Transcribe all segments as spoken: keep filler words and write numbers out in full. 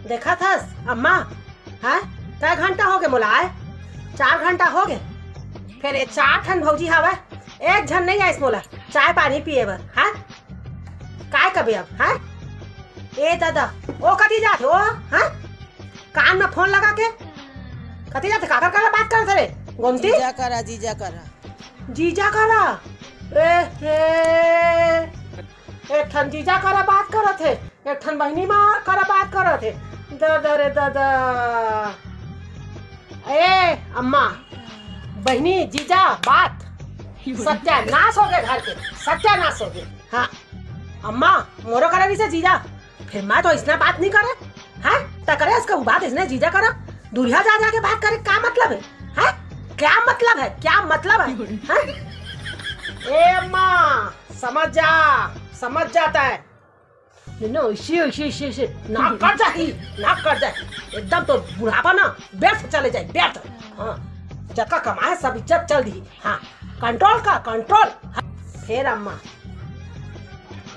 देखत हस अम्मा, हैं? कै घंटा होगे मोला आए? चार घंटा होगे। फेर ये चार ठन भौजी हवय, एक झन नइ आइस मोला चाय पानी पिए बर, हैं? काय कबे अब, हैं? ए दादा, ओ कति जाथे ओ, हैं? कान म फोन लगा के कति जाथे, काकर करा बात करत हे रे गोमती? जीजा करा, जीजा करा। जीजा करा? ए हे, एक ठन जीजा करा बात करत हे, एक ठन बहिनी माँ करा बात करत हे। दादा रे दादा। ए अम्मा, बहिनी जीजा बात, सत्यानाश होगे घर के, सत्यानाश होगे। हाँ अम्मा, मोरो करा रिहिसे जीजा, फेर मैं तो अइसना बात नइ करे। हैं? त करे अस कहूँ बात अइसने जीजा करा, दूरिहा जा जाके बात करे, का मतलब हे? हैं? क्या मतलब है, क्या मतलब है? हैं? ए अम्मा, समझ जा, समझ जाता है। नो, इसी, इसी, इसी, इसी, ना कर जाही, ना कर जाए। एकदम तो बुढ़ापा ना व्यर्थ चले जाए, व्यर्थ। हाँ, जतका कमाए सब इज्जत चल दी। हाँ, कंट्रोल का, कंट्रोल। हाँ, फेर अम्मा,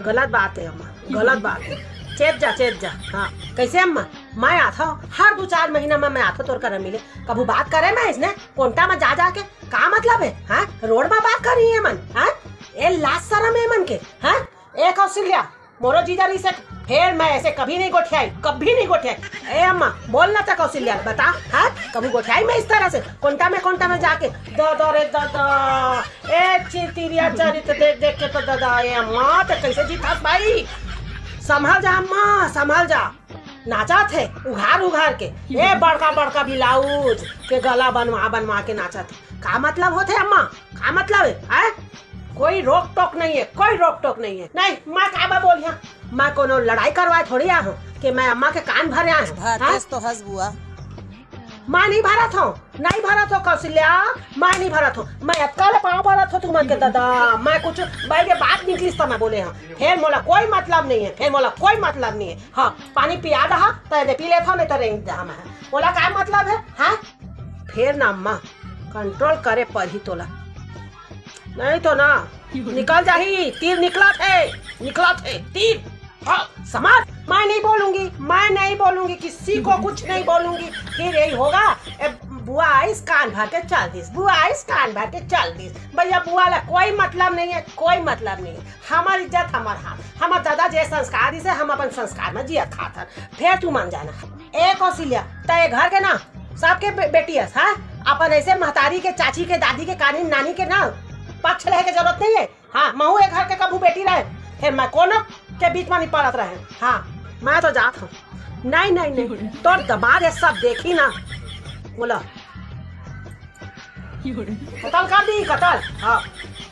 गलत बात है अम्मा, गलत बात है। चेत जा, चेत जा। हाँ, कैसे अम्मा? मैं आथव, हर दू चार महीना में मैं आथव तोर करा मिले। कभू बात करे मैं अइसने कोंटा में जा जा के? का मतलब है? हाँ, रोड में बात कर रही है मन? हाँ, ए लाज शरम है मन के? हाँ, ए कौशल्या, मोरो जीजा रिहिसे, फेर मैं अइसे कभी नइ गोठियाई, कभी नइ गोठियाई। ए अम्मा, बोल ना त कौशल्या, बता, हाँ? कभू गोठियाई मैं इस तरह से, कोंटा में, कोंटा में जाके, दादा रे दादा, ए चितिरिया चरित्र देख देख के तो दादा, ए अम्मा, त कैसे जीथस भाई? संभल जा अम्मा, संभल जा। नाचत हे उघार उघार के, ए बड़का बड़का ब्लाउज के गला बनवा बनवा के नाचत हे। का मतलब होथे अम्मा? का मतलब है? हैं? कोई रोक टोक नहीं है, कोई रोक टोक नहीं है। नहीं, मैं काबर बोलिया? मैं कोनो लड़ाई करवाए थोड़ी आए हूँ कि मैं अम्मा के कान भरे आए हूँ। भरतेस तो हस बुआ। मैं नहीं भरत हूँ, नहीं भरत हूँ कौशल्या, मैं नहीं भरत हूँ। मैं अतका ले पाँव भरत हूँ तुमन के दादा, मैं कुछ बैठे बात निकलिस त मैं बोले हूँ। फेर मोला कोई मतलब नहीं है, फेर मोला कोई मतलब नहीं है। हाँ, पानी पिया दहा त एदे पी लेथव, नहीं तो रेंग दहा मैं। मोला का मतलब है? हाँ, फेर ना अम्मा, कंट्रोल करे परही तोला, नहीं तो ना निकल जाही। तीर निकलत हे, निकलत हे तीर। हाँ, समझ? मैं नहीं बोलूंगी, मैं नहीं बोलूंगी, किसी को कुछ नहीं बोलूंगी। फिर यही होगा, ए, बुआ आइस कान भर के चल दिस, बुआ आइस कान भर के चल दिस। भैया, बुआ ला कोई मतलब नहीं है, कोई मतलब नहीं है। हमर इज्जत हमर हाथ, हमर दादा जे संस्कार दिस हे, हम अपन संस्कार में जियत खात हन। फेर तुमन जाना, ए कौशल्या, त ए घर के ना सबके बे-, बेटी अस, हाँ? अपन अइसे महतारी के, चाची के, दादी के, कानी, नानी के ना पक्ष लेहे के जरूरत नहीं है। हाँ, महू ए घर के कभू बेटी रहे, फेर मैं कोनो के बीच में नहीं पड़त रहे। हाँ, मैं तो जात हूँ। नहीं, नहीं, नहीं, तोर दमाद ये सब देखी ना, बोला, कतल कर दी, कतल। हाँ,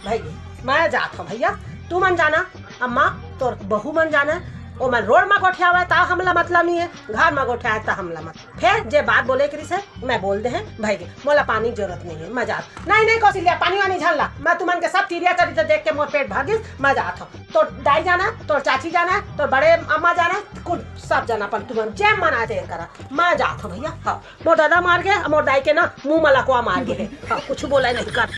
भाई, मैं जात हूँ भैया, तुमन जाना, अम्मा, तोर बहू मन जाना, ओ मन रोड में गोठियावे, ता हमला मतलब नहीं है, घर में गोठियावे, ता हमला मतलब। फेर जे बात बोले के रिहिसे, मैं बोल दे हैं, भाई, मोला पानी के जरूरत नहीं है, मैं जात। नहीं, नहीं, कौशल्या, पानी वानी झन ला, मैं तुमन के सब तिरिया चरित्र देख के मोर पेट भर गिस, मैं जात हूँ। तोर दाई जाना, तोर चाची जाना, तोर बड़े अम्मा जाना, कुल सब जाना, अपन तुमन जे मन आए ते करा, मैं जात हूँ भैया। हाँ, मोर दादा मार गे, मोर दाई के ना मुंह में लकवा मार गे हे। हाँ, कुछ बोला नहीं कर।